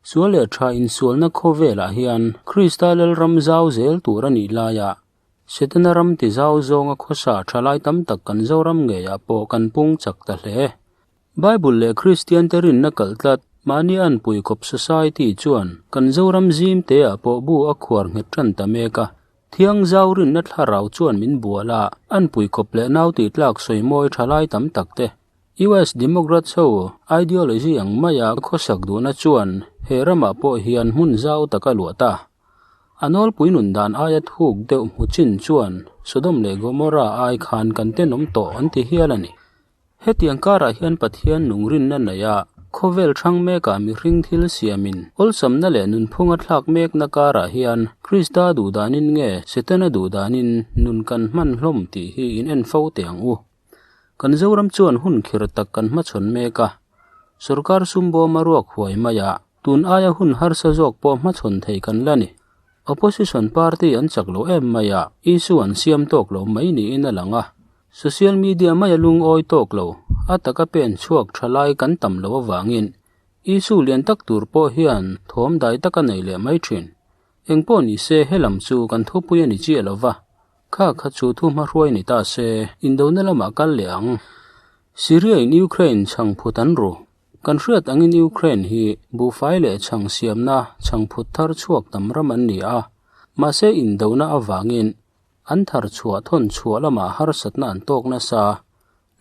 Sual leh tha insualna khawvelah hian Krista Lalram zau zel tur a nih laia Setana ram ti zau zawnga khawsa thalai tam tak kan Zoram ngeiah pawh kan pung chak ta hle. Bible leh Kristiante rinna kalh tlat mahni anpui khawp society chuan kan Zoram zim teah pawh bu a khuar nghet tan ta mek a. Thiang zau rinna thlarau chuan min bual a, anpui khawp leh nau tih tlak sawi mawi thalai tam tak te. US Democrats ho ideology ang maia khawsak duhna chuan he ramah pawh hian hmun zau tak a luah ta. A nawlpui nun dan aia thuk deuh hmu chin chuan Sodom leh Gomorrah ai khan kan tenawm tawh an ti hial a ni. Hetiang karah hian Pathian nungrinna neia khawvel hrang mekah mihring thil siamin awlsamna leh nunphunga thlak mekna karah hian Krista duhdanin nge Setana duhdanin nun kan hman hlawm tih hi in en fo teh ang u. Kan Zoram chuan hun khir tak kan hmachhawn mek a, sorkar sum bawm a ruak huai mai a, tun aia hun harsa zawk pawh hmachhawn thei kan la ni. Opposition party an chak lo em mai a, issue an siam tawk lo mai niin a lang a, social media maia lungawi tawk lo, a taka pen chhuak tha lai kan tam lo avangin issue lian tak tur pawh hian thawm dai tak a nei leh mai thin. Engpawh ni se helam chu kan thupui a ni chiah lo va, Kha kha chu thu hmahruai ni ta se, indona lamah kal leh ang. Syria in Ukraine chhang phut an ru. Kan hriat angin Ukraine hi buhfai leh chhang siamna chhang phut thar chhuak tam ram an ni a, mahse indona avangin an thar chhuah thawn chhuah lamah harsatna an tawk nasa.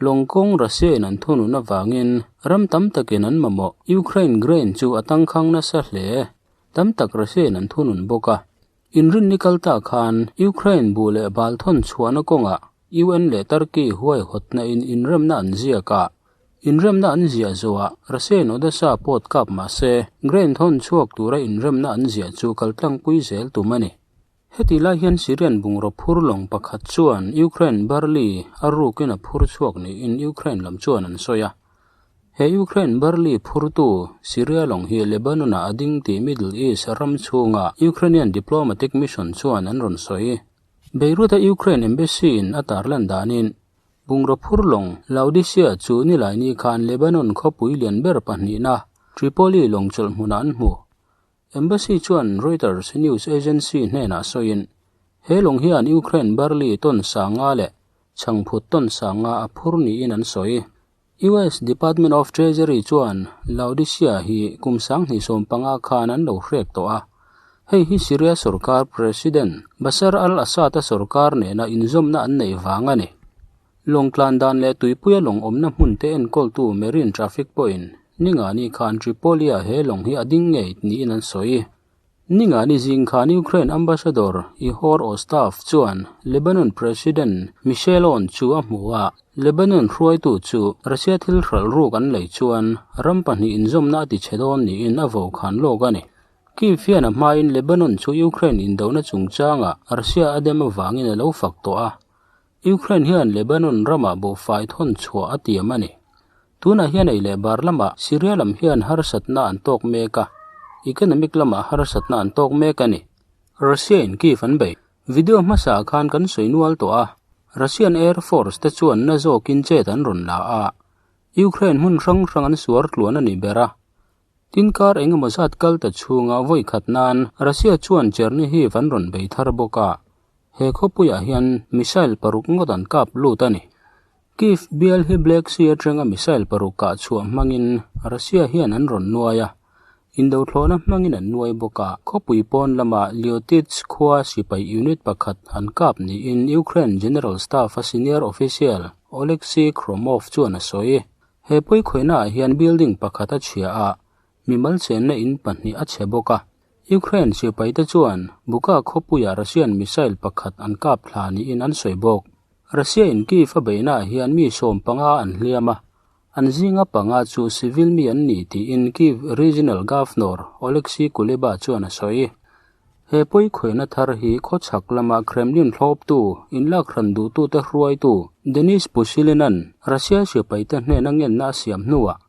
Lawng kawng Russia in an thunun avangin ram tam takin an mamawh Ukraine grain chu a tangkhang nasa hle. Tam tak Russia in an thunun bawk a. Inrinni kal ta khan Ukraine bu leh bal thawn chhuahna kawngah UN leh Turkey huaihawtna in inremna an ziak a. Inremna an ziah zawhah Russia-in Odessa pawt kap mah se grain thawn chhuak tura inremna an ziah chu kaltlangpui zel tum a ni. Heti lai hian Syrian bungraw phur lawng pakhat chuan Ukraine barley a rukin a phur chhuak niin Ukraine lam chuan an sawi a. He Ukraine barley phurtu Syria lawng hi Lebanon-ah a ding tih Middle East ram chhunga Ukrainian diplomatic mission chuan an rawn sawi. Beirut-a Ukraine embassy-in a tarlan danin, bungraw phur lawng Laodicea chu nilaini khan Lebanon khawpui lian ber pahnihna Tripoli lawng chawlh hmunah an hmu. Embassy chuan Reuters news agency hnenah sawiin, he lawng hian Ukraine barley tawn sanga leh chhangphut tawn sanga a phur niin an sawi. US Department of Treasury chuan Laodicea hi kum 2015 khan an lo hrek tawh a, hei hi Syria sorkar President Bashar al-Assad-a sorkar nena inzawmna an neih vang a ni. Lawng tlan dan leh tuipuia lawng awmna hmun te enkawltu Marine Traffic pawhin Ningani khan Tripoli-ah he lawng hi a ding ngei niin an sawi. Ningani zing khan Ukraine Ambassador Ihor Ostaf chuan Lebanon President Michel Aoun chu a hmu a, Lebanon hruaitu chu Russia thil hralh ruk an lei chuan ram pahnih inzawmna a ti chhe dawn niin a vokhan lawk a ni. Kyiv hian a hmain Lebanon chu Ukraine indona chungchangah Russia a dem avangin a lo fak tawh a, Ukraine hian Lebanon ramah buhfai thawn chhuah a tiam a ni. Tunah hian ei leh bar lamah Syria lam hian harsatna an tawk mek a, economic lamah harsatna an tawk mek a ni. Russia in Kyiv an bei. Video hmasa ah khan kan sawi nual tawh a, Russian Air Force te chuan na zawkin chet an rawn la a, Ukraine hmun hrang hrang an suar tluan a ni ber a. Tin kar engemaw zat kal ta chhunga vawi khat nan Russia chuan Chernihiv an rawn bei thar bawk a, he khawpuiah hian missile paruk ngawt an kap lut a ni. Kyiv bial hi Black Sea atanga missile paruk kah chhuah hmangin Russia hian an rawn nuai a, indothlawhna hmangin an nuai bawk a. Khawpui pawn lama Lyotitsk khua sipai unit pakhat an kap niin Ukraine General Staff-a senior official Oleksiy Khromov chuan a sawi. He pawikhawihnaah hian building pakhat a chhia a, mimal chenna in pahnih a chhe bawk a. Ukraine sipaite chuan Buka khawpuia Russian missile pakhat an kap thla niin an sawi bawk. Russia in Kyiv a beihnaah hian mi 15 an hliam a, an zinga panga chu civil mi an ni tiin Kyiv Regional Governor Oleksiy Kuleba chuan a sawi. He pawikhawihna thar hi khawchhak lama Kremlin thlawptu, inlakhran duhtute hruaitu Denis Pushilin-a'n Russia sipaite hnena ngenna a siam hnuah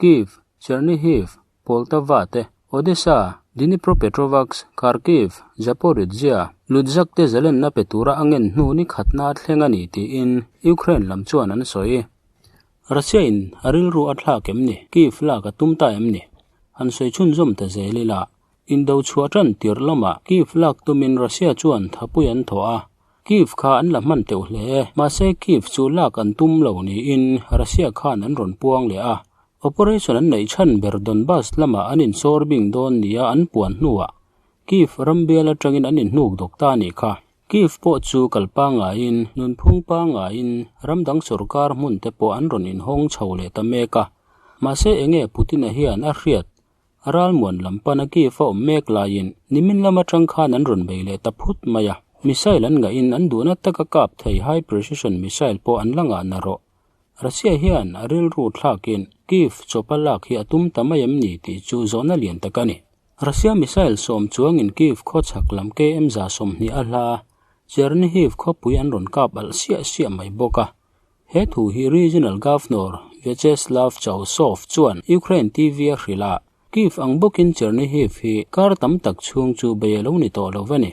Kyiv, Chernihiv, Poltava te, Odessa, Dnipropetrovsk, Kharkiv, Zaporizhzhia, Lutsk te zalenna pe tura a ngen hnu ni khatna a thleng a ni tiin Ukraine lam chuan an sawi. Russia in a rilru a thlak em ni? Kyiv lak a tum ta em ni? Han sawi chhunzawm ta zel ila, indo chhuah tan tirh lamah Kyiv lak tumin Russia chuan thapui an thawh a, Kyiv kha an la hman teuh hle. Mahse Kyiv chu lak an tum lo niin Russia khan an rawn puang leh a, operation an neih chhan ber Donbas lamah an insawr bing dawn nia an puan hnuah Kyiv ram bial atangin an inhnuk dawk ta a nih kha. Kyiv pawh chu kal pangaiin, nunphung pangaiin ram dang sorkar hmun te pawh an rawn inhawng chho leh ta mek a. Mahse enge Putin-a hian a hriat? Ralmuan lam pana Kyiv a awm mek laiin nimin lam atang khan an rawn bei leh ta phut mai a. Missile an ngahin an duhna taka kap thei high precision missile pawh an la ngah na rawh. Russia hian a rilru thlakin Kyiv chawpa lak hi a tum ta mai em ni tih chu zawhna lian tak a ni. Russia missile sawm chuangin Kyiv khawchhak lam KM 20 a hla Chernihiv khawpui an rawn kap alh siah siah mai bawk a. He thu hi Regional Governor Vyacheslav Chausov chuan Ukraine TV a hrilh a, Kyiv ang bawkin Chernihiv hi kar tam tak chhung chu bei a lo ni tawh lo a ni.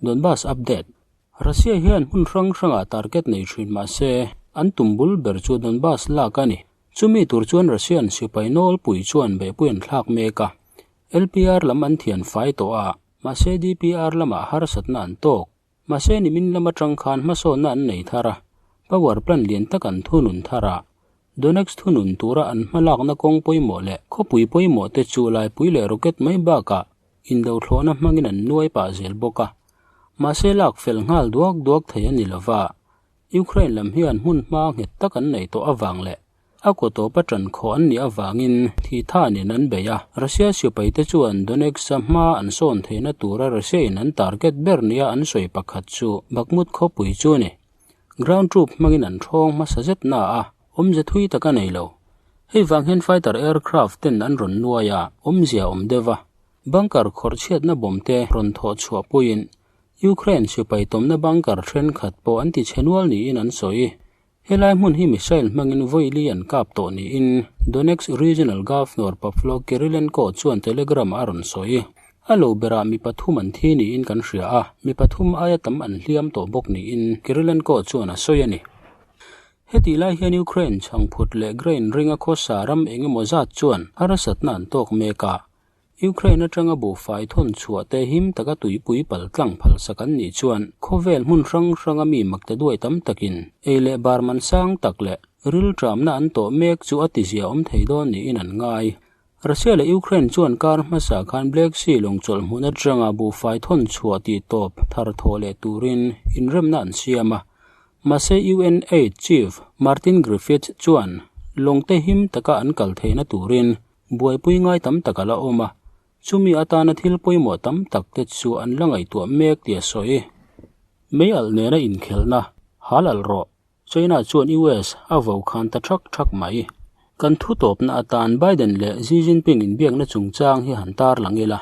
Donbas Update. Russia hian hmun hrang hrangah target nei thin mah se, an tum bul ber chu Donbas lak a ni. Chumi tur chuan Russian sipai nawlpui chuan beihpui an thlak mek a, LPR lam an thian fai tawh a, mahse DPR lamah harsatna an tawk. Mahse nimin lam atang khan hmasawnna an nei thar a, power plant lian tak an thunun thar a, Donetsk thunun tura an hmalakna kawng pawimawh leh khawpui pawimawh te chu laipui leh rocket mai bakah indothlawhna hmangin an nuai pah zel bawk a, mahse lak fel nghal duak duak thei a ni lova. Ukraine lam hian hmun hma nghet tak an nei tawh avang leh a kaw tawpa ṭan khawh an nih avangin thi thanin an bei a. Russia sipaite chuan Donetsk-a hma an sawn theihna tura Russia-in an target ber nia an sawi pakhat chu Bakhmut khawpui chu a ni. Ground troop hmangin an ṭhawng hmasa zet na a, awmze thui tak a nei lo. Hei vang hian fighter aircraft ten an rawn nuai a, awmzia a awm deuh a. Bunker khawrh chhiatna bomb te rawn thawh chhuah puiin Ukraine sipai tawmna bunker thenkhat pawh an ti chhe nual niin an sawi. Helai hmun hi missile hmangin vawi li an kap tawh niin Donetsk Regional Governor Pavlo Kyrylenko chuan Telegram a rawn sawi. A lo berah mi pathum an thi niin kan hria a, mi pathum aia tam an hliam tawh bawk niin Kyrylenko chuan a sawi a ni. Hetih lai hian Ukraine chhangphut leh grain ringa khawsa ram engemaw zat chuan harsatna an tawk mek a, Ukraine atanga buhfai thawn chhuah te him taka tuipui pal tlang phalsak an nih chuan khawvel hmun hrang hranga mi makte duai tam takin ei leh bar man sang tak leh rilṭamna an tawh mek chu a tizia awm thei dawn niin an ngai. Russia leh Ukraine chuan kar hmasa khan Black Sea lawng chawlh hmun atanga buhfai thawn chhuah tih tawp thar thawh leh turin inremna an siam a. Mahse UNAID Chief Martin Griffiths chuan lawngte him taka an kal theihna turin Buaipui ngai tam tak a la awm a, chumi atana thil pawimawh tam tak te chu an la ngaihtuah mek tih a sawi. Mei alh nena inkhelhna, hal alh rawh, China chuan US a vo khan ta thak thak mai. Kan thu tawpna atan Biden leh Xi Jinping inbiakna chungchang hi han tar lang ila.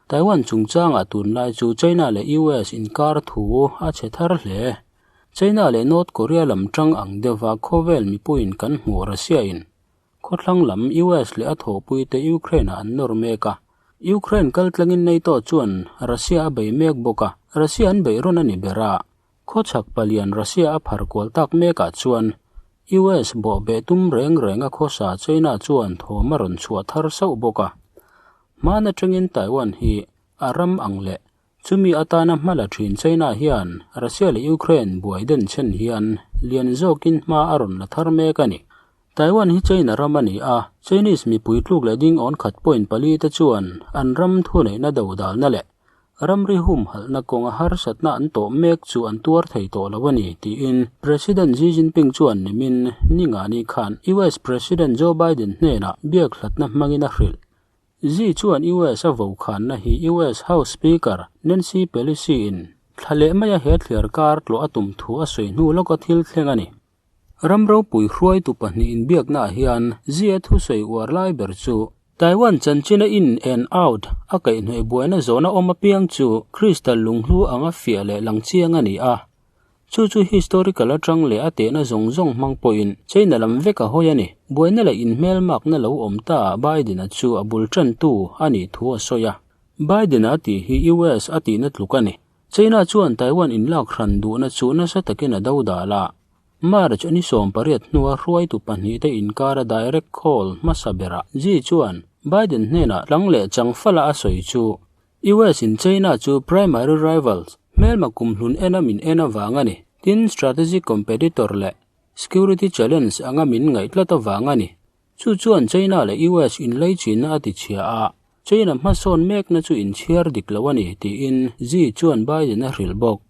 Taiwan chungchangah tunlai chu China leh US inkar thu a chhe thar hle. China leh North Korea lam tang ang deuha khawvel mipuiin kan hmuh Russia-in Khawthlang lam US leh a thawhpuite Ukraine-ah an nawr mek a. Ukraine kaltlangin NATO chuan Russia a bei mek bawk a, Russia an beih rawn a ni ber a. Khawchhak palian Russia a phar kual tak mekah chuan US bawhbeh tum reng reng a khawsa China chuan thawm a rawn chhuah thar sauh bawk a. Hman atangin Taiwan hi a ram ang leh Chumi atana hma la thin China hian Russia leh Ukraine buai den chhen hian lian zawkin hma a rawn la thar mek a ni. Taiwan hi China ram a ni a, Chinese mipui tluk leh ding awn khat point pali te chuan an ram thuneihna dodalna leh ramri humhalhna kawnga harsatna an tawh mek chu an tuar thei tawh lo a ni tiin President Xi Jinping chuan nimin ningani khan US President Joe Biden hnenah biakhlatna hmangin a hrilh. Xi chuan US a vokhanna hi US House Speaker Nancy Pelosi-in thla leh maia he thliar kar tlawh a tum thu a sawi hnu lawka thil thleng a ni. Ram ropui hruaitu pahnih inbiaknaah hian Xi a thusawi uar lai ber chu Taiwan chanchina in and out a kaihhnawih buaina zawhna awm apiang chu crystal lunghlu anga fiah leh lang chiang a ni a. Chu chu historical atang leh a tehna zawng zawng hmang pawhin China lam vek a hawi a ni. Buaina leh inhmelmakna lo awm ta ah Biden-a chu a bul tantu a nih thu a sawi a. Biden-a tih hi US a tihna tluk a ni. China chuan Taiwan inlak hran duhna chu nasa takin a do dal a. March ni 18 hnua hruaitu pahnihte inkara direct call hmasa berah Xi chuan. Biden hnenah tlang leh chang fala a sawi chu US in China chu primary rivals, hmelma kumhlun ena min en avang a ni. Tin, strategic competitor leh security challenge anga min ngaih tlat avang a ni. Chu chuan China leh US inleichina a tichhia a, China hmasawn mekna chu inchhiar dik lo a ni, tiin Xi chuan Biden a hrilh bawk.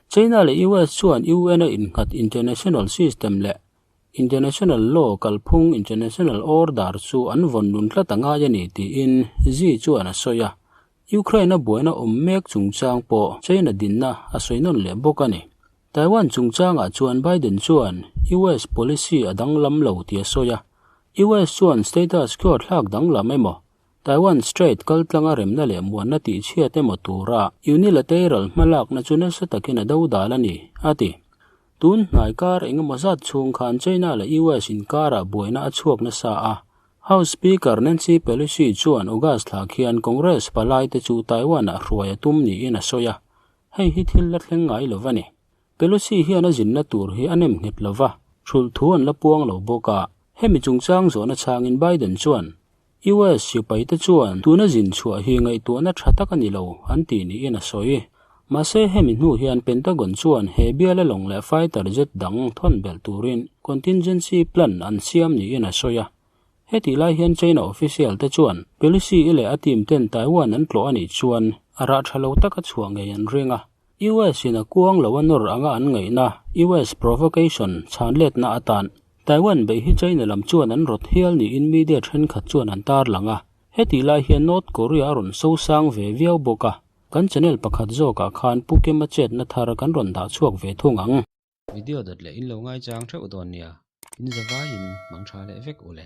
China leh US chuan UN-a innghat international system leh International law kalphung international order chu an vawn nun tlat a ngai a ni, tiin Xi chuan a sawi a. Ukraine-a buaina awm mek chungchang pawh China dinna a sawi nawn leh bawk a ni. Taiwan chungchangah chuan Biden chuan US policy a danglam lo tih a sawi a, US chuan status quo thlak danglam emaw, Taiwan Strait kaltlanga remna leh muanna tihchhiat emaw tura unilateral hmalakna chu nasa takin a dodal a ni, a ti. Tun hnai kar engemaw zat chhung khan China leh US inkarah buaina a chhuak nasa a, House Speaker Nancy Pelosi chuan August thla khian Congress palaite chu Taiwan-ah hruai a tum niin a sawi a, Hei hi thil la thleng ngai lo va ni. Pelosi hian a zinna tur hi a nem nghet lo va, hrulh thu an la puang lo bawk a. Hemi chungchang zawhna chhangin Biden chuan, US sipaite chuan tuna zin chhuah hi ngaihtuahna tha tak a ni lo, an ti niin a sawi. Mahse hemi hnu hian Pentagon chuan he biala lawng leh fighter jet dang thawn belh turin contingency plan an siam niin a sawi a. Hetih lai hian China official te chuan Pelosi i leh a team ten Taiwan an tlawh a nih chuan a rah tha lo taka chhuah ngei an ring a. US in a kuang lo a nawr anga an ngaihna US provocation chhan letna atan Taiwan beih hi China lam chuan an rawt hial niin media thenkhat chuan an tarlang a. Hetih lai hian North Korea a rawn so sang ve viau bawk a. Kan channel pakhat zawkah khan Pu Kema chetna thar kan rawn dah chhuak ve thung ang. Video dawt leh in lo ngaichang theuh dawn nia, in zavaiin mang tha leh vek u le.